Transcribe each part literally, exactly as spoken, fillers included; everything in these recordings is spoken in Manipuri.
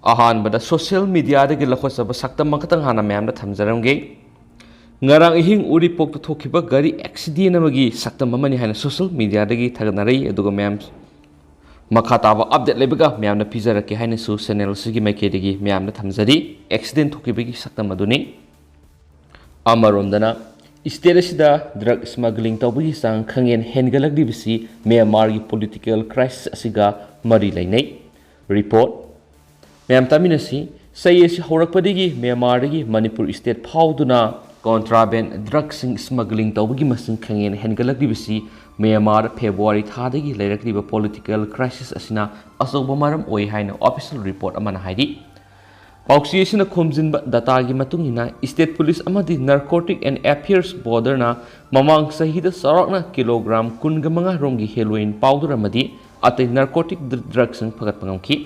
ꯑꯍꯥꯟꯕꯗ social mediaꯗꯒꯤ ꯂꯧꯈꯠꯆꯕ ꯁꯛꯇꯝ ꯑꯃꯈꯛꯇꯪ ꯍꯥꯟꯅ ꯃꯌꯥꯝꯗ ꯊꯝꯖꯔꯝꯒꯦ꯫ ꯉꯔꯥꯡ ꯑꯍꯤꯡ ꯎꯔꯤꯄꯣꯛꯇ ꯊꯣꯛꯈꯤꯕ ꯒꯥꯔꯤ accident ꯑꯃꯒꯤ ꯁꯛꯇꯝ ꯑꯃꯅꯤ ꯍꯥꯏꯅ social mediaꯗꯒꯤ ꯊꯥꯒꯠꯅꯔꯛꯏ꯫ ꯑꯗꯨꯒ ꯃꯌꯥꯝ, ꯃꯈꯥ ꯇꯥꯕ update ꯂꯩꯕꯒ ꯃꯌꯥꯝꯅ ꯄꯤꯖꯔꯛꯀꯦ ꯍꯥꯏꯅꯁꯨ channel ꯑꯁꯤꯒꯤ ꯃꯥꯏꯀꯩꯗꯒꯤ ꯃꯌꯥꯝꯗ ꯊꯝꯖꯔꯤ꯫ Accident ꯊꯣꯛꯈꯤꯕꯒꯤ ꯁꯛꯇꯝ ꯑꯗꯨꯅꯤ꯫ ꯑꯃꯔꯣꯝꯗꯅ, state ꯑꯁꯤꯗ drug smuggling ꯇꯧꯕꯒꯤ ꯆꯥꯡ ꯈꯪꯍꯦꯟ ꯍꯦꯟꯒꯠꯂꯛꯂꯤꯕꯁꯤ ꯃ꯭ꯌꯥꯟꯃꯥꯔꯒꯤ political crisis ꯑꯁꯤꯒ ꯃꯔꯤ ꯂꯩꯅꯩ꯫ Report꯫ ꯃꯌꯥꯝ ꯇꯥꯃꯤꯟꯅꯁꯤ꯫ ꯆꯍꯤ ꯑꯁꯤ ꯍꯧꯔꯛꯄꯗꯒꯤ ꯃ꯭ꯌꯥꯟꯃꯥꯔꯗꯒꯤ ꯃꯅꯤꯄꯨꯔ state ꯐꯥꯎꯗꯨꯅ contraband drugꯁꯤꯡ smuggling ꯇꯧꯕꯒꯤ ꯃꯁꯤꯡ ꯈꯪꯍꯦꯟ ꯍꯦꯟꯒꯠꯂꯛꯂꯤꯕꯁꯤ ꯃ꯭ꯌꯥꯟꯃꯥꯔꯗ February ꯊꯥꯗꯒꯤ ꯂꯩꯔꯛꯂꯤꯕ political crisis ꯑꯁꯤꯅ ꯑꯆꯧꯕ ꯃꯔꯝ ꯑꯣꯏ ꯍꯥꯏꯅ official report ꯑꯃꯅ ꯍꯥꯏꯔꯤ꯫ ꯄꯥꯎꯆꯦ ꯑꯁꯤꯅ ꯈꯣꯝꯖꯤꯟꯕ dataꯒꯤ ꯃꯇꯨꯡ ꯏꯟꯅ, state police ꯑꯃꯗꯤ Narcotic and Affairs Borderꯅ ꯃꯃꯥꯡ ꯆꯍꯤꯗ ꯆꯥꯎꯔꯥꯛꯅ kilogram ꯀꯨꯟꯒ ꯃꯉꯥ ꯔꯣꯝꯒꯤ heroin powder ꯑꯃꯗꯤ ꯑꯇꯩ narcotic dr-, drugꯁꯤꯡ ꯐꯒꯠꯄ ꯉꯝꯈꯤ꯫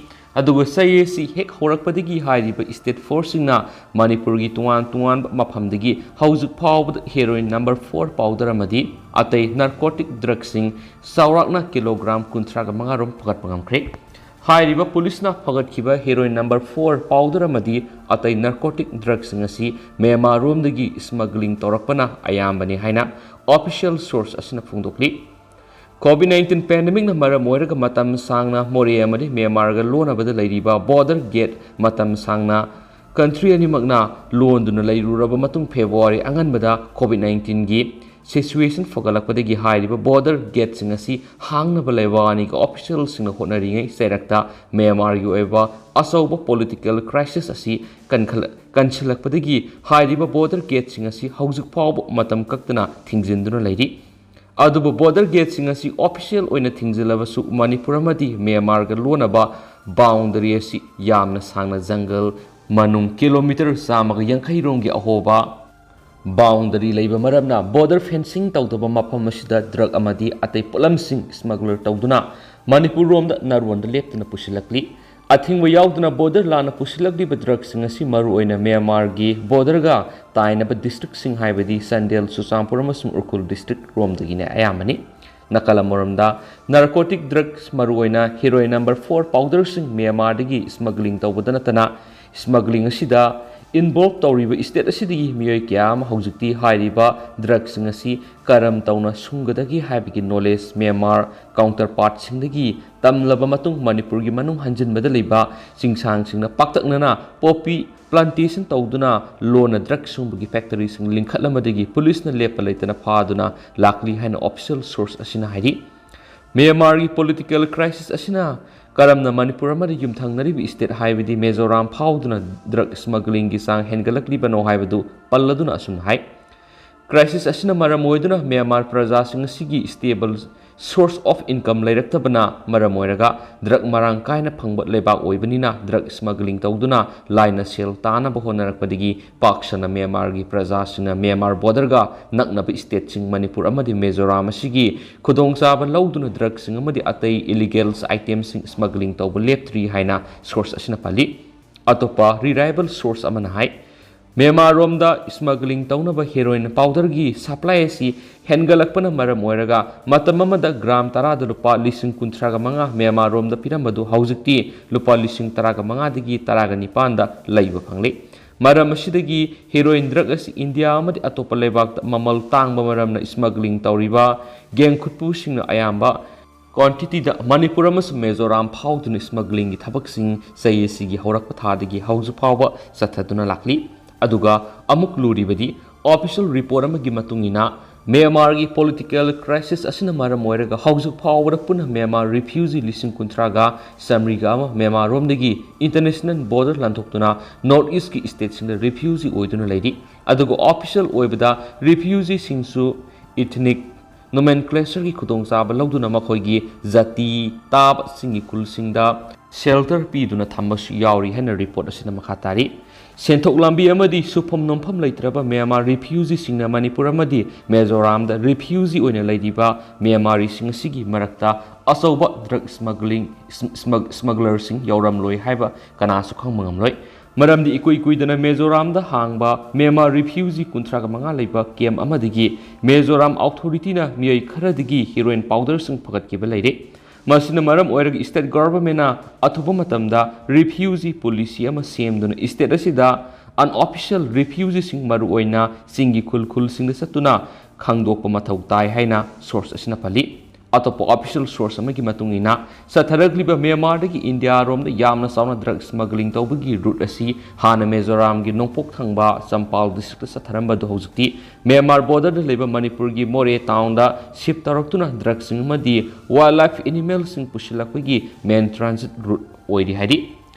ꯑꯗꯨꯒ ꯆꯍꯤ ꯑꯁꯤ ꯍꯦꯛ ꯍꯧꯔꯛꯄꯗꯒꯤ ꯍꯥꯏꯔꯤꯕ state forceꯁꯤꯡꯅ ꯃꯅꯤꯄꯨꯔꯒꯤ ꯇꯣꯉꯥꯟ ꯇꯣꯉꯥꯟꯕ ꯃꯐꯝꯗꯒꯤ ꯍꯧꯖꯤꯛ ꯐꯥꯎꯕꯗ heroin number four powder ꯑꯃꯗꯤ ꯑꯇꯩ narcotic drugꯁꯤꯡ ꯆꯥꯎꯔꯥꯛꯅ kilogram ꯀꯨꯟꯊ꯭ꯔꯥꯒ ꯃꯉꯥ ꯔꯣꯝ ꯐꯒꯠꯄ ꯉꯝꯈ꯭ꯔꯦ꯫ ꯍꯥꯏꯔꯤꯕ policeꯅ ꯐꯒꯠꯈꯤꯕ heroin number four powder ꯑꯃꯗꯤ ꯑꯇꯩ narcotic drugꯁꯤꯡ ꯑꯁꯤ ꯃ꯭ꯌꯥꯟꯃꯥꯔ ꯔꯣꯝꯗꯒꯤ smuggling ꯇꯧꯔꯛꯄꯅ ꯑꯌꯥꯝꯕꯅꯤ ꯍꯥꯏꯅ official source ꯑꯁꯤꯅ ꯐꯣꯡꯗꯣꯛꯂꯤ꯫ COVID nineteen pandemicꯅ ꯃꯔꯝ ꯑꯣꯏꯔꯒ ꯃꯇꯝ ꯁꯥꯡꯅ ꯃꯣꯔꯦ ꯑꯃꯗꯤ ꯃ꯭ꯌꯥꯟꯃꯥꯔꯒ ꯂꯣꯟꯅꯕꯗ ꯂꯩꯔꯤꯕ border gate ꯃꯇꯝ ꯁꯥꯡꯅ country ꯑꯅꯤꯃꯛꯅ ꯂꯣꯟꯗꯨꯅ ꯂꯩꯔꯨꯔꯕ ꯃꯇꯨꯡ, February ꯑꯉꯟꯕꯗ COVID nineteenꯒꯤ situation ꯐꯒꯠꯂꯛꯄꯗꯒꯤ ꯍꯥꯏꯔꯤꯕ border gateꯁꯤꯡ ꯑꯁꯤ ꯍꯥꯡꯅꯕ ꯂꯩꯕꯥꯛ ꯑꯅꯤꯒꯤ officialꯁꯤꯡꯅ ꯍꯣꯠꯅꯔꯤꯉꯩ ꯆꯩꯔꯛꯇ ꯃ꯭ꯌꯥꯟꯃꯥꯔꯒꯤ ꯑꯣꯏꯕ ꯑꯆꯧꯕ political crisis ꯑꯁꯤ ꯀꯟꯈꯠꯂ-, ꯀꯟꯁꯤꯜꯂꯛꯄꯗꯒꯤ ꯍꯥꯏꯔꯤꯕ border gateꯁꯤꯡ ꯑꯁꯤ ꯍꯧꯖꯤꯛ ꯐꯥꯎꯕ ꯃꯇꯝ ꯀꯛꯇꯅ ꯊꯤꯡꯖꯤꯟꯗꯨꯅ ꯂꯩꯔꯤ꯫ ꯑꯗꯨꯕꯨ border gateꯁꯤꯡ ꯑꯁꯤ official ꯑꯣꯏꯅ ꯊꯤꯡꯖꯤꯜꯂꯕꯁꯨ, ꯃꯅꯤꯄꯨꯔ ꯑꯃꯗꯤ ꯃ꯭ꯌꯥꯟꯃꯥꯔꯒ ꯂꯣꯟꯅꯕ boundary ꯑꯁꯤ ꯌꯥꯝꯅ ꯁꯥꯡꯅ ꯖꯪꯒꯜ ꯃꯅꯨꯡ kilometre ꯆꯥꯝꯃꯒ ꯌꯥꯡꯈꯩ ꯔꯣꯝꯒꯤ ꯑꯍꯣꯕ boundary ꯂꯩꯕ ꯃꯔꯝꯅ, border fencing ꯇꯧꯗꯕ ꯃꯐꯝ ꯑꯁꯤꯗ drug ꯑꯃꯗꯤ ꯑꯇꯩ ꯄꯣꯠꯂꯝꯁꯤꯡ smuggler ꯇꯧꯗꯨꯅ ꯃꯅꯤꯄꯨꯔ ꯔꯣꯝꯗ ꯅꯥꯔꯣꯟꯗ ꯂꯦꯞꯇꯅ ꯄꯨꯁꯤꯜꯂꯛꯂꯤ꯫ ꯑꯊꯤꯡꯕ ꯌꯥꯎꯗꯅ border ꯂꯥꯟꯅ ꯄꯨꯁꯤꯜꯂꯛꯂꯤꯕ drugꯁꯤꯡ ꯑꯁꯤ ꯃꯔꯨꯑꯣꯏꯅ ꯃ꯭ꯌꯥꯟꯃꯥꯔꯒꯤ borderꯒ ꯇꯥꯏꯅꯕ districtꯁꯤꯡ, ꯍꯥꯏꯕꯗꯤ ꯆꯥꯟꯗꯦꯜ, ꯆꯨꯔꯆꯥꯟꯄꯨꯔ ꯑꯃꯁꯨꯡ ꯎꯈ꯭ꯔꯨꯜ district ꯔꯣꯝꯗꯒꯤꯅ ꯑꯌꯥꯝꯕꯅꯤ꯫ ꯅꯥꯀꯜ ꯑꯃꯔꯣꯝꯗ, ꯅꯥꯔꯀꯣꯇꯤꯛ ꯗ꯭ꯔꯒꯁ, ꯃꯔꯨꯑꯣꯏꯅ ꯍꯦꯔꯣꯏꯟ ꯅꯝꯕꯔ ꯐꯣꯔ ꯄꯥꯎꯗꯔꯁꯤꯡ ꯃ꯭ꯌꯥꯟꯃꯥꯔꯗꯒꯤ ꯁ꯭ꯃꯒ꯭ꯂꯤꯡ ꯇꯧꯕꯗ ꯅꯠꯇꯅ, ꯁ꯭ꯃꯒ꯭ꯂꯤꯡ ꯑꯁꯤꯗ ꯏꯟꯚꯣꯜꯕ ꯇꯧꯔꯤꯕ ꯁ꯭ꯇꯦꯠ ꯑꯁꯤꯗꯒꯤ ꯃꯤꯑꯣꯏ ꯀꯌꯥ ꯑꯃ ꯍꯧꯖꯤꯛꯇꯤ ꯍꯥꯏꯔꯤꯕ ꯗ꯭ꯔꯒꯁꯤꯡ ꯑꯁꯤ ꯀꯔꯝ ꯇꯧꯅ ꯁꯨꯝꯒꯗꯒꯦ ꯍꯥꯏꯕꯒꯤ ꯅꯣꯂꯦꯖ ꯃ꯭ꯌꯥꯟꯃꯥꯔ ꯀꯥꯎꯟꯇꯔꯄꯥꯔꯠꯁꯤꯡꯗꯒꯤ ꯇꯝꯂꯕ ꯃꯇꯨꯡ, ꯃꯅꯤꯄꯨꯔꯒꯤ ꯃꯅꯨꯡ ꯍꯟꯖꯤꯟꯕꯗ ꯂꯩꯕ ꯆꯤꯡꯁꯥꯡꯁꯤꯡꯅ ꯄꯥꯛꯇꯛꯅꯅ ꯄꯣꯄꯤ ꯄ꯭ꯂꯥꯟꯇꯦꯁꯟ ꯇꯧꯗꯨꯅ ꯂꯣꯟꯅ ꯗ꯭ꯔꯒ ꯁꯨꯡꯕꯒꯤ ꯐꯦꯛꯇꯔꯤꯁꯤꯡ ꯂꯤꯡꯈꯠꯂꯝꯕꯗꯒꯤ ꯄꯨꯂꯤꯁꯅ ꯂꯦꯞꯄ ꯂꯩꯇꯅ ꯐꯥꯗꯨꯅ ꯂꯥꯛꯂꯤ ꯍꯥꯏꯅ ꯑꯣꯐꯤꯁꯤꯌꯦꯜ ꯁꯣꯔꯁ ꯑꯁꯤꯅ ꯍꯥꯏꯔꯤ꯫ ꯃ꯭ꯌꯥꯟꯃꯥꯔꯒꯤ ꯄꯣꯂꯤꯇꯤꯀꯦꯜ ꯀ꯭ꯔꯥꯏꯁꯤꯁ ꯑꯁꯤꯅ ꯀꯔꯝꯅ ꯃꯅꯤꯄꯨꯔ ꯑꯃꯗ ꯌꯨꯝꯊꯪꯅꯔꯤꯕ ꯁ꯭ꯇꯦꯠ ꯍꯥꯏꯕꯗꯤ ꯃꯤꯖꯣꯔꯥꯝ ꯐꯥꯎꯗꯨꯅ ꯗ꯭ꯔꯒ ꯁ꯭ꯃꯒ꯭ꯂꯤꯡꯒꯤ ꯆꯥꯡ ꯍꯦꯟꯒꯠꯂꯛꯂꯤꯕꯅꯣ ꯍꯥꯏꯕꯗꯨ ꯄꯜꯂꯗꯨꯅ ꯑꯁꯨꯝꯅ ꯍꯥꯏ, ꯀ꯭ꯔꯥꯏꯁꯤꯁ ꯑꯁꯤꯅ ꯃꯔꯝ ꯑꯣꯏꯗꯨꯅ ꯃ꯭ꯌꯥꯟꯃꯥꯔ ꯄ꯭ꯔꯖꯥꯁꯤꯡ ꯑꯁꯤꯒꯤ ꯁ꯭ꯇꯦꯕꯜ ꯁꯣꯔꯁ ꯑꯣꯐ ꯏꯟꯀꯝ ꯂꯩꯔꯛꯇꯕꯅ ꯃꯔꯝ ꯑꯣꯏꯔꯒ ꯗ꯭ꯔꯒ ꯃꯔꯥꯡ ꯀꯥꯏꯅ ꯐꯪꯕ ꯂꯩꯕꯥꯛ ꯑꯣꯏꯕꯅꯤꯅ ꯗ꯭ꯔꯒ ꯁ꯭ꯃꯒ꯭ꯂꯤꯡ ꯇꯧꯗꯨꯅ ꯂꯥꯏꯅ ꯁꯦꯜ ꯇꯥꯅꯕ ꯍꯣꯠꯅꯔꯛꯄꯗꯒꯤ ꯄꯥꯛ ꯁꯟꯅ ꯃ꯭ꯌꯥꯟꯃꯥꯔꯒꯤ ꯄ꯭ꯔꯖꯥꯁꯤꯡꯅ ꯃ꯭ꯌꯥꯟꯃꯥꯔ ꯕꯣꯔꯗꯔꯒ ꯅꯛꯅꯕ ꯁ꯭ꯇꯦꯠꯁꯤꯡ ꯃꯅꯤꯄꯨꯔ ꯑꯃꯗꯤ ꯃꯤꯖꯣꯔꯥꯝ ꯑꯁꯤꯒꯤ ꯈꯨꯗꯣꯡꯆꯥꯕ ꯂꯧꯗꯨꯅ ꯗ꯭ꯔꯒꯁꯤꯡ ꯑꯃꯗꯤ ꯑꯇꯩ ꯏꯂꯤꯒꯦꯜ ꯑꯥꯏꯇꯦꯝꯁꯤꯡ ꯁ꯭ꯃꯒ꯭ꯂꯤꯡ ꯇꯧꯕ ꯂꯦꯞꯇ꯭ꯔꯤ ꯍꯥꯏꯅ ꯁꯣꯔꯁ ꯑꯁꯤꯅ ꯄꯜꯂꯤ꯫ ꯑꯇꯣꯞꯄ ꯔꯤꯂꯥꯏꯕꯜ ꯁꯣꯔꯁ ꯑꯃꯅ ꯍꯥꯏ, ꯃ꯭ꯌꯥꯟꯃꯥꯔꯔꯣꯝꯗ ꯁ꯭ꯃꯒ꯭ꯂꯤꯡ ꯇꯧꯅꯕ ꯍꯦꯔꯣꯏꯟ ꯄꯥꯎꯗꯔꯒꯤ ꯁꯄ꯭ꯂꯥꯏ ꯑꯁꯤ ꯍꯦꯟꯒꯠꯂꯛꯄꯅ ꯃꯔꯝ ꯑꯣꯏꯔꯒ ꯃꯇꯝ ꯑꯃꯗ ꯒ꯭ꯔꯥꯝ ꯇꯔꯥꯗ ꯂꯨꯄꯥ ꯂꯤꯁꯤꯡ ꯀꯨꯟꯊ꯭ꯔꯥꯒ ꯃꯉꯥ ꯃ꯭ꯌꯥꯟꯃꯥꯔꯔꯣꯝꯗ ꯄꯤꯔꯝꯕꯗꯨ ꯍꯧꯖꯤꯛꯇꯤ ꯂꯨꯄꯥ ꯂꯤꯁꯤꯡ ꯇꯔꯥꯒ ꯃꯉꯥꯗꯒꯤ ꯇꯔꯥꯒ ꯅꯤꯄꯥꯟꯗ ꯂꯩꯕ ꯐꯪꯂꯤ꯫ ꯃꯔꯝ ꯑꯁꯤꯗꯒꯤ ꯍꯦꯔꯣꯏꯟ ꯗ꯭ꯔꯒ ꯑꯁꯤ ꯏꯟꯗꯤꯌꯥ ꯑꯃꯗꯤ ꯑꯇꯣꯞꯄ ꯂꯩꯕꯥꯛꯇ ꯃꯃꯜ ꯇꯥꯡꯕ ꯃꯔꯝꯅ ꯁ꯭ꯃꯒ꯭ꯂꯤꯡ ꯇꯧꯔꯤꯕ ꯒꯦꯡ ꯈꯨꯠꯄꯨꯁꯤꯡꯅ ꯑꯌꯥꯝꯕ ꯀ꯭ꯋꯥꯟꯇꯤꯇꯤꯗ ꯃꯅꯤꯄꯨꯔ ꯑꯃꯁꯨꯡ ꯃꯤꯖꯣꯔꯥꯝ ꯐꯥꯎꯗꯨꯅ ꯁ꯭ꯃꯒ꯭ꯂꯤꯡꯒꯤ ꯊꯕꯛꯁꯤꯡ ꯆꯍꯤ ꯑꯁꯤꯒꯤ ꯍꯧꯔꯛꯄ ꯊꯥꯗꯒꯤ ꯍꯧꯖꯤꯛ ꯐꯥꯎꯕ ꯆꯠꯊꯗꯨꯅ ꯂꯥꯛꯂꯤ꯫ ꯑꯗꯨꯒ ꯑꯃꯨꯛ ꯂꯨꯔꯤꯕꯗꯤ, ꯑꯣꯐꯤꯁꯤꯌꯦꯜ ꯔꯤꯄꯣꯔꯠ ꯑꯃꯒꯤ ꯃꯇꯨꯡ ꯏꯟꯅ, ꯃ꯭ꯌꯥꯟꯃꯥꯔꯒꯤ ꯄꯣꯂꯤꯇꯤꯀꯦꯜ ꯀ꯭ꯔꯥꯏꯁꯤꯁ ꯑꯁꯤꯅ ꯃꯔꯝ ꯑꯣꯏꯔꯒ ꯍꯧꯖꯤꯛ ꯐꯥꯎꯕꯗ ꯄꯨꯟꯅ ꯃ꯭ꯌꯥꯟꯃꯥꯔ ꯔꯤꯐ꯭ꯌꯨꯖꯤ ꯂꯤꯁꯤꯡ ꯀꯨꯟꯊ꯭ꯔꯥꯒ ꯆꯥꯃꯔꯤꯒ ꯑꯃ ꯃ꯭ꯌꯥꯟꯃꯥꯔꯔꯣꯝꯗꯒꯤ ꯏꯟꯇꯔꯅꯦꯁꯅꯦꯜ ꯕꯣꯔꯗꯔ ꯂꯥꯟꯊꯣꯛꯇꯨꯅ ꯅꯣꯔꯠ ꯏꯁꯀꯤ ꯁ꯭ꯇꯦꯠꯁꯤꯡꯗ ꯔꯤꯐ꯭ꯌꯨꯖꯤ ꯑꯣꯏꯗꯨꯅ ꯂꯩꯔꯤ꯫ ꯑꯗꯨꯒ ꯑꯣꯐꯤꯁꯤꯌꯦꯜ ꯑꯣꯏꯕꯗ ꯔꯤꯐ꯭ꯌꯨꯖꯤꯁꯤꯡꯁꯨ ꯏꯊꯅꯤꯛ ꯅꯣꯃꯦꯟꯀ꯭ꯂꯦꯆꯔꯒꯤ ꯈꯨꯗꯣꯡꯆꯥꯕ ꯂꯧꯗꯨꯅ ꯃꯈꯣꯏꯒꯤ ꯖꯥꯇꯤ ꯇꯥꯕꯁꯤꯡꯒꯤ ꯈꯨꯜꯁꯤꯡꯗ ꯁꯦꯜꯇꯔ ꯄꯤꯗꯨꯅ ꯊꯝꯕꯁꯨ ꯌꯥꯎꯔꯤ ꯍꯥꯏꯅ ꯔꯤꯄꯣꯔꯠ ꯑꯁꯤꯅ ꯃꯈꯥ ꯇꯥꯔꯤ꯫ ꯁꯦꯟꯊꯣꯛ ꯂꯝꯕꯤ ꯑꯃꯗꯤ ꯁꯨꯐꯝ ꯅꯣꯝꯐꯝ ꯂꯩꯇ꯭ꯔꯕ ꯃ꯭ꯌꯥꯟꯃꯥꯔ ꯔꯤꯐ꯭ꯌꯨꯖꯤꯁꯤꯡꯅ ꯃꯅꯤꯄꯨꯔ ꯑꯃꯗꯤ ꯃꯤꯖꯣꯔꯥꯝꯗ ꯔꯤꯐ꯭ꯌꯨꯖꯤ ꯑꯣꯏꯅ ꯂꯩꯔꯤꯕ ꯃ꯭ꯌꯥꯟꯃꯥꯔꯤꯁꯤꯡ ꯑꯁꯤꯒꯤ ꯃꯔꯛꯇ ꯑꯆꯧꯕ ꯗ꯭ꯔꯒ ꯁ꯭ꯃꯒ꯭ꯂꯤꯡ, ꯁ꯭ꯃ-, ꯁ꯭ꯃꯒ꯭ꯂꯔꯁꯤꯡ ꯌꯥꯎꯔꯝꯂꯣꯏ ꯍꯥꯏꯕ ꯀꯅꯥꯁꯨ ꯈꯪꯕ ꯉꯝꯂꯣꯏ꯫ ꯃꯔꯝꯗꯤ ꯏꯀꯨꯏ ꯀꯨꯏꯗꯅ ꯃꯤꯖꯣꯔꯥꯝꯗ ꯍꯥꯡꯕ ꯃ꯭ꯌꯥꯟꯃꯥꯔ ꯔꯤꯐ꯭ꯌꯨꯖꯤ ꯀꯨꯟꯊ꯭ꯔꯥ ꯃꯉꯥ ꯂꯩꯕ ꯀꯦꯝꯞ ꯑꯃꯗꯒꯤ ꯃꯤꯖꯣꯔꯥꯝ ꯑꯣꯊꯣꯔꯤꯇꯤꯅ ꯃꯤꯑꯣꯏ ꯈꯔꯗꯒꯤ ꯍꯤꯔꯣꯏꯟ ꯄꯥꯎꯗꯔꯁꯤꯡ ꯐꯒꯠꯈꯤꯕ ꯂꯩꯔꯦ꯫ ꯃꯁꯤꯅ ꯃꯔꯝ ꯑꯣꯏꯔꯒ ꯁ꯭ꯇꯦꯠ ꯒꯚꯔꯟꯃꯦꯟꯠꯅ ꯑꯊꯨꯕ ꯃꯇꯝꯗ ꯔꯤꯐ꯭ꯌꯨꯖꯤ ꯄꯣꯂꯤꯁꯤ ꯑꯃ ꯁꯦꯝꯗꯨꯅ ꯁ꯭ꯇꯦꯠ ꯑꯁꯤꯗ ꯑꯟꯑꯣꯐꯤꯁꯤꯌꯦꯜ ꯔꯤꯐ꯭ꯌꯨꯖꯤꯁꯤꯡ, ꯃꯔꯨꯑꯣꯏꯅ ꯆꯤꯡꯒꯤ ꯈꯨꯜ ꯈꯨꯜꯁꯤꯡꯗ ꯆꯠꯇꯨꯅ ꯈꯪꯗꯣꯛꯄ ꯃꯊꯧ ꯇꯥꯏ ꯍꯥꯏꯅ ꯁꯣꯔꯁ ꯑꯁꯤꯅ ꯄꯜꯂꯤ꯫ ꯑꯇꯣꯞꯄ ꯑꯣꯐꯤꯁꯤꯌꯦꯜ ꯁꯣꯔꯁ ꯑꯃꯒꯤ ꯃꯇꯨꯡ ꯏꯟꯅ, ꯆꯠꯊꯔꯛꯂꯤꯕ ꯃ꯭ꯌꯥꯟꯃꯥꯔꯗꯒꯤ ꯏꯟꯗꯤꯌꯥꯔꯣꯝꯗ ꯌꯥꯝꯅ ꯆꯥꯎꯅ ꯗ꯭ꯔꯒ ꯁ꯭ꯃꯒꯂꯤꯡ ꯇꯧꯕꯒꯤ ꯔꯨꯠ ꯑꯁꯤ ꯍꯥꯟꯅ ꯃꯤꯖꯣꯔꯥꯝꯒꯤ ꯅꯣꯡꯄꯣꯛ ꯊꯪꯕ ꯆꯝꯄꯥꯜ ꯗꯤꯁꯇ꯭ꯔꯤꯛꯇ ꯆꯠꯊꯔꯝꯕꯗꯨ ꯍꯧꯖꯤꯛꯇꯤ ꯃ꯭ꯌꯥꯟꯃꯥꯔ ꯕꯣꯔꯗꯔꯗ ꯂꯩꯕ ꯃꯅꯤꯄꯨꯔꯒꯤ ꯃꯣꯔꯦ ꯇꯥꯎꯟꯗ ꯁꯤꯐ ꯇꯧꯔꯛꯇꯨꯅ ꯗ꯭ꯔꯒꯁꯤꯡ ꯑꯃꯗꯤ ꯋꯥꯏꯜꯗ ꯂꯥꯏꯐ ꯑꯦꯅꯤꯃꯦꯜꯁꯤꯡ ꯄꯨꯁꯤꯜꯂꯛꯄꯒꯤ ꯃꯦꯟ ꯇ꯭ꯔꯥꯟꯖꯤꯠ ꯔꯨꯠ ꯑꯣꯏꯔꯤ ꯍꯥꯏꯔꯤ꯫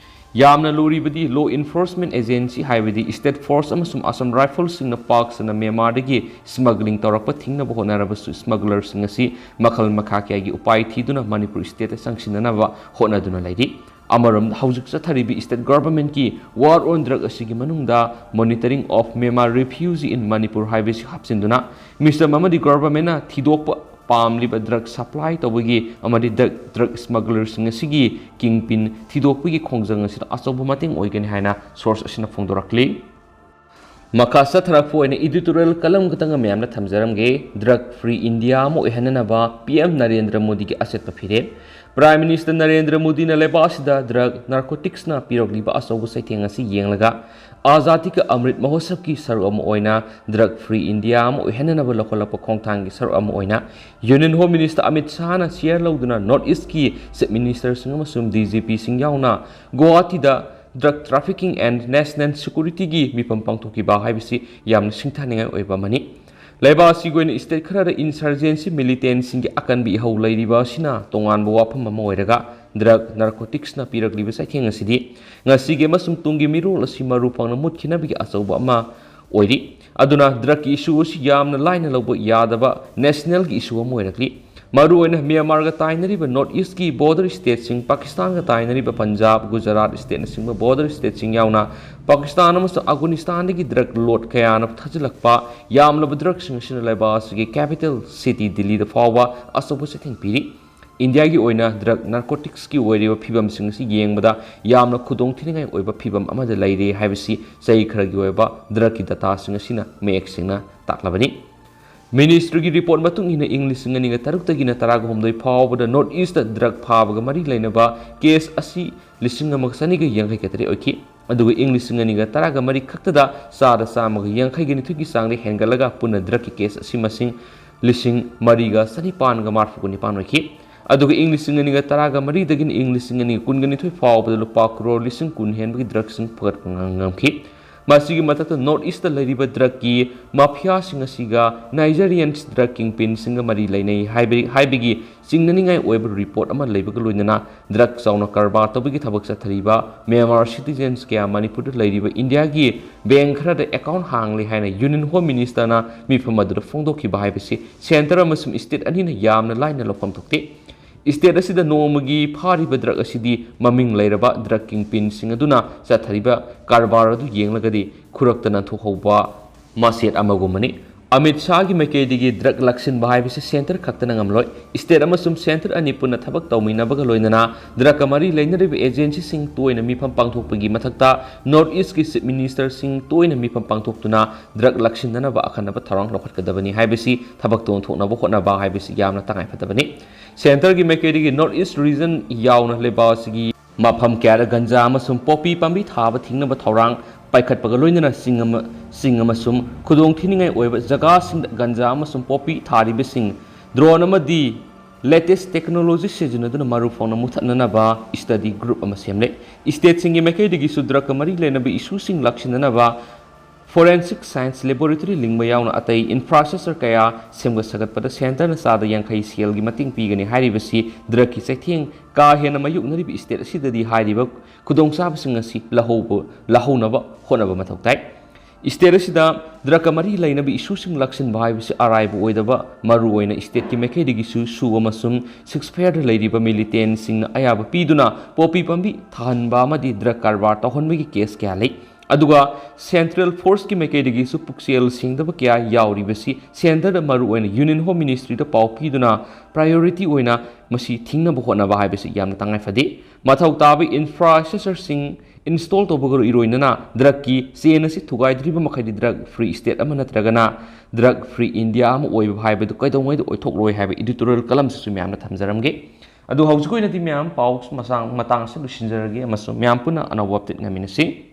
ꯌꯥꯝꯅ ꯂꯨꯔꯤꯕꯗꯤ ꯂꯣ ꯏꯟꯐꯣꯔꯁꯃꯦꯟꯠ ꯑꯦꯖꯦꯟꯁꯤ, ꯍꯥꯏꯕꯗꯤ ꯁ꯭ꯇꯦꯠ ꯐꯣꯔꯁ ꯑꯃꯁꯨꯡ ꯑꯁꯥꯝ ꯔꯥꯏꯐꯜꯁꯤꯡꯅ ꯄꯥꯛ ꯁꯟꯅ ꯃ꯭ꯌꯥꯟꯃꯥꯔꯗꯒꯤ ꯁ꯭ꯃꯒꯂꯤꯡ ꯇꯧꯔꯛꯄ ꯊꯤꯡꯅꯕ ꯍꯣꯠꯅꯔꯕꯁꯨ, ꯁ꯭ꯃꯒꯂꯔꯁꯤꯡ ꯑꯁꯤ ꯃꯈꯜ ꯃꯈꯥ ꯀꯌꯥꯒꯤ ꯎꯄꯥꯏ ꯊꯤꯗꯨꯅ ꯃꯅꯤꯄꯨꯔ ꯁ꯭ꯇꯦꯠꯇ ꯆꯪꯁꯤꯟꯅꯅꯕ ꯍꯣꯠꯅꯗꯨꯅ ꯂꯩꯔꯤ꯫ ꯑꯃꯔꯣꯝꯗ, ꯍꯧꯖꯤꯛ ꯆꯠꯊꯔꯤꯕ ꯁ꯭ꯇꯦꯠ ꯒꯚꯔꯟꯃꯦꯟꯠꯀꯤ War on Drug ꯑꯁꯤꯒꯤ ꯃꯅꯨꯡꯗ Monitoring of Myanmar Refugee in Manipur ꯍꯥꯏꯕꯁꯤ ꯍꯥꯞꯆꯤꯟꯗꯨꯅ, ꯃꯤꯁꯝ ꯑꯃꯗꯤ ꯒꯚꯔꯟꯃꯦꯟꯠꯅ ꯊꯤꯗꯣꯛꯄ ꯄꯥꯝꯂꯤꯕ ꯗ꯭ꯔꯒ ꯁꯄ꯭ꯂꯥꯏ ꯇꯧꯕꯒꯤ ꯑꯃꯗꯤ ꯗ꯭ꯔꯒ, ꯗ꯭ꯔꯒ ꯁ꯭ꯃꯒꯂꯔꯁꯤꯡ ꯑꯁꯤꯒꯤ ꯀꯤꯡ ꯄꯤꯟ ꯊꯤꯗꯣꯛꯄꯒꯤ ꯈꯣꯡꯖꯪ ꯑꯁꯤꯗ ꯑꯆꯧꯕ ꯃꯇꯦꯡ ꯑꯣꯏꯒꯅꯤ ꯍꯥꯏꯅ ꯁꯣꯔꯁ ꯑꯁꯤꯅ ꯐꯣꯡꯗꯣꯔꯛꯂꯤ꯫ ꯃꯈꯥ ꯆꯠꯊꯔꯛꯄ ꯑꯣꯏꯅ ꯏꯗꯤꯇꯣꯔꯤꯌꯦꯜ ꯀꯂꯝ ꯈꯛꯇꯪ ꯃꯌꯥꯝꯅ ꯊꯝꯖꯔꯝꯒꯦ꯫ ꯗ꯭ꯔꯒ ꯐ꯭ꯔꯤ ꯏꯟꯗꯤꯌꯥ ꯑꯃ ꯑꯣꯏꯍꯟꯅꯅꯕ ꯄꯤ ꯑꯦꯝ ꯅꯔꯦꯟꯗ꯭ꯔ ꯃꯣꯗꯤꯒꯤ ꯑꯆꯦꯠꯄ ꯐꯤꯔꯦꯞ꯫ ꯄ꯭ꯔꯥꯏꯝ ꯃꯤꯅꯤꯁꯇꯔ ꯅꯔꯦꯟꯗ꯭ꯔ ꯃꯣꯗꯤꯅ ꯂꯩꯕꯥꯛ ꯑꯁꯤꯗ ꯗ꯭ꯔꯒ ꯅꯥꯔꯀꯣꯇꯤꯛꯁꯅ ꯄꯤꯔꯛꯂꯤꯕ ꯑꯆꯧꯕ ꯆꯩꯊꯦꯡ ꯑꯁꯤ ꯌꯦꯡꯂꯒ, ꯑꯖꯥꯗꯤ ꯀ ꯑꯃ꯭ꯔꯤꯠ ꯃꯍꯣꯠꯁꯕꯀꯤ ꯁꯔꯨꯛ ꯑꯃ ꯑꯣꯏꯅ ꯗ꯭ꯔꯒ ꯐ꯭ꯔꯤ ꯏꯟꯗꯤꯌꯥ ꯑꯃ ꯑꯣꯏꯍꯟꯅꯅꯕ ꯂꯧꯈꯠꯂꯛꯄ ꯈꯣꯡꯊꯥꯡꯒꯤ ꯁꯔꯨꯛ ꯑꯃ ꯑꯣꯏꯅ ꯌꯨꯅꯤꯌꯟ ꯍꯣꯝ ꯃꯤꯅꯤꯁꯇꯔ ꯑꯃꯤꯠ ꯁꯥꯍꯅ ꯆꯤꯌꯔ ꯂꯧꯗꯨꯅ ꯅꯣꯔꯠ ꯏꯁ꯭ꯠꯀꯤ ꯆꯤꯐ ꯃꯤꯅꯤꯁꯇꯔꯁꯤꯡ ꯑꯃꯁꯨꯡ ꯗꯤ ꯖꯤ ꯄꯤꯁꯤꯡ ꯌꯥꯎꯅ ꯒꯨꯋꯥꯍꯥꯇꯤꯗ Drug Trafficking and National Security ꯒꯤ ꯃꯤꯐꯝ ꯄꯥꯡꯊꯣꯛꯈꯤꯕ ꯍꯥꯏꯕꯁꯤ ꯌꯥꯝꯅ ꯁꯤꯡꯊꯥꯅꯤꯡꯉꯥꯏ ꯑꯣꯏꯕ ꯑꯃꯅꯤ꯫ ꯂꯩꯕꯥꯛ ꯑꯁꯤꯒꯤ ꯑꯣꯏꯅ ꯁ꯭ꯇꯦꯠ ꯈꯔꯗ ꯏꯟꯁꯔꯖꯦꯟꯁꯤ ꯃꯤꯂꯤꯇꯦꯟꯠꯁꯤꯡꯒꯤ ꯑꯀꯟꯕ ꯏꯍꯧ ꯂꯩꯔꯤꯕ ꯑꯁꯤꯅ ꯇꯣꯉꯥꯟꯕ ꯋꯥꯐꯝ ꯑꯃ ꯑꯣꯏꯔꯒ, ꯗ꯭ꯔꯒ ꯅꯥꯔꯀꯣꯇꯤꯛꯁꯅ ꯄꯤꯔꯛꯂꯤꯕ ꯆꯩꯊꯦꯡ ꯑꯁꯤꯗꯤ ꯉꯁꯤꯒꯤ ꯑꯃꯁꯨꯡ ꯇꯨꯡꯒꯤ ꯃꯤꯔꯣꯜ ꯑꯁꯤ ꯃꯔꯨ ꯐꯪꯅ ꯃꯨꯠꯈꯤꯅꯕꯒꯤ ꯑꯆꯧꯕ ꯑꯃ ꯑꯣꯏꯔꯤ꯫ ꯑꯗꯨꯅ ꯗ꯭ꯔꯒꯀꯤ ꯏꯁꯨ ꯑꯁꯤ ꯌꯥꯝꯅ ꯂꯥꯏꯅ ꯂꯧꯕ ꯌꯥꯗꯕ ꯅꯦꯁꯅꯦꯜꯒꯤ ꯏꯁꯨ ꯑꯃ ꯑꯣꯏꯔꯛꯂꯤ꯫ ꯃꯔꯨꯑꯣꯏꯅ ꯃ꯭ꯌꯥꯟꯃꯥꯔꯒ ꯇꯥꯏꯅꯔꯤꯕ ꯅꯣꯔꯠ ꯏꯁ꯭ꯠꯀꯤ ꯕꯣꯔꯗꯔ ꯁ꯭ꯇꯦꯠꯁꯤꯡ, ꯄꯥꯀꯤꯁꯇꯥꯟꯒ ꯇꯥꯏꯅꯔꯤꯕ ꯄꯟꯖꯥꯕ, ꯒꯨꯖꯔꯥꯠ ꯁ꯭ꯇꯦꯠꯅꯆꯤꯡꯕ ꯕꯣꯔꯗꯔ ꯁ꯭ꯇꯦꯠꯁꯤꯡ ꯌꯥꯎꯅ ꯄꯥꯀꯤꯁꯇꯥꯟ ꯑꯃꯁꯨꯡ ꯑꯐꯒꯥꯅꯤꯁꯇꯥꯟꯗꯒꯤ ꯗ꯭ꯔꯒ ꯂꯣꯗ ꯀꯌꯥꯅ ꯊꯥꯖꯤꯜꯂꯛꯄ ꯌꯥꯝꯂꯕ ꯗ꯭ꯔꯒꯁꯤꯡ ꯑꯁꯤꯅ ꯂꯩꯕꯥꯛ ꯑꯁꯤꯒꯤ ꯀꯦꯄꯤꯇꯦꯜ ꯁꯤꯇꯤ ꯗꯤꯜꯂꯤꯗ ꯐꯥꯎꯕ ꯑꯆꯧꯕ ꯆꯩꯊꯦꯡ ꯄꯤꯔꯤ꯫ ꯏꯟꯗꯤꯌꯥꯒꯤ ꯑꯣꯏꯅ ꯗ꯭ꯔꯒ ꯅꯥꯔꯀꯣꯇꯤꯛꯁꯀꯤ ꯑꯣꯏꯔꯤꯕ ꯐꯤꯕꯝꯁꯤꯡ ꯑꯁꯤ ꯌꯦꯡꯕꯗ ꯌꯥꯝꯅ ꯈꯨꯗꯣꯡꯊꯤꯅꯤꯡꯉꯥꯏ ꯑꯣꯏꯕ ꯐꯤꯕꯝ ꯑꯃꯗ ꯂꯩꯔꯦ ꯍꯥꯏꯕꯁꯤ ꯆꯍꯤ ꯈꯔꯒꯤ ꯑꯣꯏꯕ ꯗ꯭ꯔꯒꯀꯤ ꯗꯇꯥꯁꯤꯡ ꯑꯁꯤꯅ ꯃꯌꯦꯛ ꯁꯦꯡꯅ ꯇꯥꯛꯂꯕꯅꯤ꯫ ꯃꯤꯅꯤꯁꯇ꯭ꯔꯤꯒꯤ ꯔꯤꯄꯣꯔꯠ ꯃꯇꯨꯡ ꯏꯟꯅ ꯏꯪ ꯂꯤꯁꯤꯡ ꯑꯅꯤꯒ ꯇꯔꯨꯛꯇꯒꯤꯅ ꯇꯔꯥꯒ ꯍꯨꯝꯗꯣꯏ ꯐꯥꯎꯕꯗ ꯅꯣꯔꯠ ꯏꯁꯇ ꯗ꯭ꯔꯒ ꯐꯥꯕꯒ ꯃꯔꯤ ꯂꯩꯅꯕ ꯀꯦꯁ ꯑꯁꯤ ꯂꯤꯁꯤꯡ ꯑꯃꯒ ꯆꯅꯤꯒ ꯌꯥꯡꯈꯩ ꯇꯔꯦꯠ ꯑꯣꯏꯈꯤ꯫ ꯑꯗꯨꯒ ꯏꯪ ꯂꯤꯁꯤꯡ ꯑꯅꯤꯒ ꯇꯔꯥꯒ ꯃꯔꯤ ꯈꯛꯇꯗ ꯆꯥꯗ ꯆꯥꯝꯃꯒ ꯌꯥꯡꯈꯩꯒ ꯅꯤꯊꯣꯏꯒꯤ ꯆꯥꯡꯗ ꯍꯦꯟꯒꯠꯂꯒ ꯄꯨꯟꯅ ꯗ꯭ꯔꯒꯀꯤ ꯀꯦꯁ ꯑꯁꯤ ꯃꯁꯤꯡ ꯂꯤꯁꯤꯡ ꯃꯔꯤꯒ ꯆꯅꯤꯄꯥꯟꯒ ꯃꯔꯤꯐꯨꯒ ꯅꯤꯄꯥꯟ ꯑꯣꯏꯈꯤ꯫ ꯑꯗꯨꯒ ꯏꯪ ꯂꯤꯁꯤꯡ ꯑꯅꯤꯒ ꯇꯔꯥꯒ ꯃꯔꯤꯗꯒꯤꯅ ꯏꯪ ꯂꯤꯁꯤꯡ ꯑꯅꯤꯒ ꯀꯨꯟꯒ ꯅꯤꯊꯣꯏ ꯐꯥꯎꯕꯗ ꯂꯨꯄꯥ ꯀ꯭ꯔꯣꯔ ꯂꯤꯁꯤꯡ ꯀꯨꯟ ꯍꯦꯟꯕꯒꯤ ꯗ꯭ꯔꯒꯁꯤꯡ ꯐꯒꯠꯄ ꯉꯝꯈꯤ꯫ ꯃꯁꯤꯒꯤ ꯃꯊꯛꯇ ꯅꯣꯔꯠ ꯏꯁꯇ ꯂꯩꯔꯤꯕ ꯗ꯭ꯔꯒꯀꯤ ꯃꯥꯐꯤꯌꯥꯁꯤꯡ ꯑꯁꯤꯒ ꯅꯥꯏꯖꯔꯤꯌꯟꯁ ꯗ꯭ꯔꯒ ꯀꯤꯡꯄꯤꯟꯁꯤꯡꯒ ꯃꯔꯤ ꯂꯩꯅꯩ ꯍꯥꯏꯕ-, ꯍꯥꯏꯕꯒꯤ ꯆꯤꯡꯅꯅꯤꯡꯉꯥꯏ ꯑꯣꯏꯕ ꯔꯤꯄꯣꯔꯠ ꯑꯃ ꯂꯩꯕꯒ ꯂꯣꯏꯅꯅ ꯗ꯭ꯔꯒ ꯆꯥꯎꯅ ꯀꯔꯕꯥꯔ ꯇꯧꯕꯒꯤ ꯊꯕꯛ ꯆꯠꯊꯔꯤꯕ ꯃ꯭ꯌꯥꯟꯃꯥꯔ ꯁꯤꯇꯤꯖꯦꯟꯁ ꯀꯌꯥ ꯃꯅꯤꯄꯨꯔꯗ ꯂꯩꯔꯤꯕ ꯏꯟꯗꯤꯌꯥꯒꯤ ꯕꯦꯡꯛ ꯈꯔꯗ ꯑꯦꯀꯥꯎꯟ ꯍꯥꯡꯂꯤ ꯍꯥꯏꯅ ꯌꯨꯅꯤꯌꯟ ꯍꯣꯝ ꯃꯤꯅꯤꯁꯇꯔꯅ ꯃꯤꯐꯝ ꯑꯗꯨꯗ ꯐꯣꯡꯗꯣꯛꯈꯤꯕ ꯍꯥꯏꯕꯁꯤ ꯁꯦꯟꯇꯔ ꯑꯃꯁꯨꯡ ꯏꯁꯇꯦꯠ ꯑꯅꯤꯅ ꯌꯥꯝꯅ ꯂꯥꯏꯅ ꯂꯧꯐꯝ ꯊꯣꯛꯇꯦ꯫ ꯏꯁꯇꯦꯠ ꯑꯁꯤꯗ ꯅꯣꯡꯃꯒꯤ ꯐꯥꯔꯤꯕ ꯗ꯭ꯔꯒ ꯑꯁꯤꯗꯤ ꯃꯃꯤꯡ ꯂꯩꯔꯕ ꯗ꯭ꯔꯒ ꯀꯤꯡꯄꯤꯟꯁꯤꯡ ꯑꯗꯨꯅ ꯆꯠꯊꯔꯤꯕ ꯀꯔꯕꯥꯔ ꯑꯗꯨ ꯌꯦꯡꯂꯒꯗꯤ ꯈꯨꯔꯛꯇ ꯅꯥꯟꯊꯣꯛꯍꯧꯕ ꯃꯆꯦꯠ ꯑꯃꯒꯨꯝꯕꯅꯤ꯫ ꯑꯃꯤꯠ ꯁꯥꯍꯒꯤ ꯃꯥꯏꯀꯩꯗꯒꯤ ꯗ꯭ꯔꯒ ꯂꯥꯛꯁꯤꯟꯕ ꯍꯥꯏꯕꯁꯤ ꯁꯦꯟꯇꯔ ꯈꯛꯇꯅ ꯉꯝꯂꯣꯏ꯫ ꯏꯁꯇꯦꯠ ꯑꯃꯁꯨꯡ ꯁꯦꯟꯇꯔ ꯑꯅꯤ ꯄꯨꯟꯅ ꯊꯕꯛ ꯇꯧꯃꯤꯟꯅꯕꯒ ꯂꯣꯏꯅꯅ ꯗ꯭ꯔꯒꯀ ꯃꯔꯤ ꯂꯩꯅꯔꯤꯕ ꯑꯦꯖꯦꯟꯁꯤꯁꯤꯡ ꯇꯣꯏꯅ ꯃꯤꯐꯝ ꯄꯥꯡꯊꯣꯛꯄꯒꯤ ꯃꯊꯛꯇ ꯅꯣꯔꯠ ꯏꯁꯀꯤ ꯆꯤꯐ ꯃꯤꯅꯤꯁꯇꯔꯁꯤꯡ ꯇꯣꯏꯅ ꯃꯤꯐꯝ ꯄꯥꯡꯊꯣꯛꯇꯨꯅ ꯗ꯭ꯔꯒ ꯂꯥꯛꯁꯤꯟꯗꯅꯕ ꯑꯈꯟꯅꯕ ꯊꯧꯔꯥꯡ ꯂꯧꯈꯠꯀꯗꯕꯅꯤ ꯍꯥꯏꯕꯁꯤ ꯊꯕꯛꯇ ꯑꯣꯟꯊꯣꯛꯅꯕ ꯍꯣꯠꯅꯕ ꯍꯥꯏꯕꯁꯤ ꯌꯥꯝꯅ ꯇꯉꯥꯏꯐꯗꯕꯅꯤ꯫ ꯁꯦꯟꯇꯔꯒꯤ ꯃꯥꯏꯀꯩꯗꯒꯤ ꯅꯣꯔꯠ ꯏꯁ ꯔꯤꯖꯟ ꯌꯥꯎꯅ ꯂꯩꯕꯥꯛ ꯑꯁꯤꯒꯤ ꯃꯐꯝ ꯀꯌꯥꯗ ꯒꯟꯖꯥ ꯑꯃꯁꯨꯡ ꯄꯣꯄꯤ ꯄꯥꯝꯕꯤ ꯊꯥꯕ ꯊꯤꯡꯅꯕ ꯊꯧꯔꯥꯡ ꯄꯥꯏꯈꯠꯄꯒ ꯂꯣꯏꯅꯅ ꯆꯤꯡ ꯑꯃ-, ꯆꯤꯡ ꯑꯃꯁꯨꯡ ꯈꯨꯗꯣꯡꯊꯤꯅꯤꯡꯉꯥꯏ ꯑꯣꯏꯕ ꯖꯒꯥꯁꯤꯡꯗ ꯒꯟꯖꯥ ꯑꯃꯁꯨꯡ ꯄꯣꯄꯤ ꯊꯥꯔꯤꯕꯁꯤꯡ ꯗ꯭ꯔꯣꯟ ꯑꯃꯗꯤ ꯂꯦꯇꯦꯁ ꯇꯦꯛꯅꯣꯂꯣꯖꯤ ꯁꯤꯖꯤꯟꯅꯗꯨꯅ ꯃꯔꯨ ꯐꯪꯅ ꯃꯨꯊꯠꯅꯅꯕ ꯁ꯭ꯇꯗꯤ ꯒ꯭ꯔꯨꯞ ꯑꯃ ꯁꯦꯝꯂꯦ꯫ ꯁ꯭ꯇꯦꯠꯁꯤꯡꯒꯤ ꯃꯥꯏꯀꯩꯗꯒꯤꯁꯨ ꯗ꯭ꯔꯒꯀ ꯃꯔꯤ ꯂꯩꯅꯕ ꯏꯁꯨꯁꯤꯡ ꯂꯥꯛꯁꯤꯟꯅꯅꯕ ꯐꯣꯔꯦꯟꯁꯤꯛ ꯁꯥꯏꯟꯁ ꯂꯦꯕꯣꯔꯦꯇꯔꯤ ꯂꯤꯡꯕ ꯌꯥꯎꯅ ꯑꯇꯩ ꯏꯟꯐ꯭ꯔꯥꯁ꯭ꯇ꯭ꯔꯛꯆꯔ ꯀꯌꯥ ꯁꯦꯝꯒꯠ ꯁꯥꯒꯠꯄꯗ ꯁꯦꯟꯇꯔꯅ ꯆꯥꯗ ꯌꯥꯡꯈꯩ ꯁꯦꯜꯒꯤ ꯃꯇꯦꯡ ꯄꯤꯒꯅꯤ ꯍꯥꯏꯔꯤꯕꯁꯤ ꯗ꯭ꯔꯒꯀꯤ ꯆꯩꯊꯦꯡ ꯀꯥ ꯍꯦꯟꯅ ꯃꯥꯌꯣꯛꯅꯔꯤꯕ ꯁ꯭ꯇꯦꯠ ꯑꯁꯤꯗꯗꯤ ꯍꯥꯏꯔꯤꯕ ꯈꯨꯗꯣꯡꯆꯥꯕꯁꯤꯡ ꯑꯁꯤ ꯂꯧꯍꯧꯕ-, ꯂꯧꯍꯧꯅꯕ ꯍꯣꯠꯅꯕ ꯃꯊꯧ ꯇꯥꯏ꯫ ꯁ꯭ꯇꯦꯠ ꯑꯁꯤꯗ ꯗ꯭ꯔꯒꯀ ꯃꯔꯤ ꯂꯩꯅꯕ ꯏꯁꯨꯁꯤꯡ ꯂꯥꯛꯁꯤꯟꯕ ꯍꯥꯏꯕꯁꯤ ꯑꯔꯥꯏꯕ ꯑꯣꯏꯗꯕ, ꯃꯔꯨꯑꯣꯏꯅ ꯁ꯭ꯇꯦꯠꯀꯤ ꯃꯥꯏꯀꯩꯗꯒꯤꯁꯨ ꯁꯨ ꯑꯃꯁꯨꯡ ꯁꯤꯛꯁ ꯐꯦꯌꯔꯗ ꯂꯩꯔꯤꯕ ꯃꯤꯂꯤꯇꯦꯟꯁꯤꯡꯅ ꯑꯌꯥꯕ ꯄꯤꯗꯨꯅ ꯄꯣꯄꯤ ꯄꯥꯝꯕꯤ ꯊꯥꯍꯟꯕ ꯑꯃꯗꯤ ꯗ꯭ꯔꯒ ꯀꯔꯕꯥꯔ ꯇꯧꯍꯟꯕꯒꯤ ꯀꯦꯁ ꯀꯌꯥ ꯂꯩ꯫ ꯑꯗꯨꯒ ꯁꯦꯟꯇ꯭ꯔꯦꯜ ꯐꯣꯔꯁꯀꯤ ꯃꯥꯏꯀꯩꯗꯒꯤꯁꯨ ꯄꯨꯛꯆꯦꯜ ꯁꯦꯡꯗꯕ ꯀꯌꯥ ꯌꯥꯎꯔꯤꯕꯁꯤ ꯁꯦꯟꯇꯔꯗ ꯃꯔꯨꯑꯣꯏꯅ ꯌꯨꯅꯤꯌꯟ ꯍꯣꯝ ꯃꯤꯅꯤꯁꯇ꯭ꯔꯤꯗ ꯄꯥꯎ ꯄꯤꯗꯨꯅ ꯄ꯭ꯔꯥꯏꯌꯣꯔꯤꯇꯤ ꯑꯣꯏꯅ ꯃꯁꯤ ꯊꯤꯡꯅꯕ ꯍꯣꯠꯅꯕ ꯍꯥꯏꯕꯁꯤ ꯌꯥꯝꯅ ꯇꯉꯥꯏ ꯐꯗꯦ꯫ ꯃꯊꯧ ꯇꯥꯕ ꯏꯟꯐ꯭ꯔꯥꯁ꯭ꯇ꯭ꯔꯛꯆꯔꯁꯤꯡ ꯏꯟꯁꯇꯣꯜ ꯇꯧꯕꯒ ꯏꯔꯣꯏꯅꯅ ꯗ꯭ꯔꯒꯀꯤ ꯆꯦꯟ ꯑꯁꯤ ꯊꯨꯒꯥꯏꯗ꯭ꯔꯤꯕ ꯃꯈꯩꯗꯤ ꯗ꯭ꯔꯒ ꯐ꯭ꯔꯤ ꯁ꯭ꯇꯦꯠ ꯑꯃ ꯅꯠꯇ꯭ꯔꯒꯅ ꯗ꯭ꯔꯒ ꯐ꯭ꯔꯤ ꯏꯟꯗꯤꯌꯥ ꯑꯃ ꯑꯣꯏꯕ ꯍꯥꯏꯕꯗꯨ ꯀꯩꯗꯧꯉꯩꯗ ꯑꯣꯏꯊꯣꯛꯂꯣꯏ ꯍꯥꯏꯕ ꯏꯗꯤꯇꯣꯔꯤꯌꯦꯜ ꯀꯂꯝꯁꯤꯁꯨ ꯃꯌꯥꯝꯅ ꯊꯝꯖꯔꯝꯒꯦ꯫ ꯑꯗꯨ ꯍꯧꯖꯤꯛ ꯑꯣꯏꯅꯗꯤ ꯃꯌꯥꯝ ꯄꯥꯎ ꯃꯇꯥꯡ ꯑꯁꯤ ꯂꯣꯏꯁꯤꯟꯖꯔꯒꯦ ꯑꯃꯁꯨꯡ ꯃꯌꯥꯝ ꯄꯨꯟꯅ ꯑꯅꯧꯕ ꯑꯞꯗꯦꯠ ꯉꯥꯏꯃꯤꯟꯅꯁꯤ꯫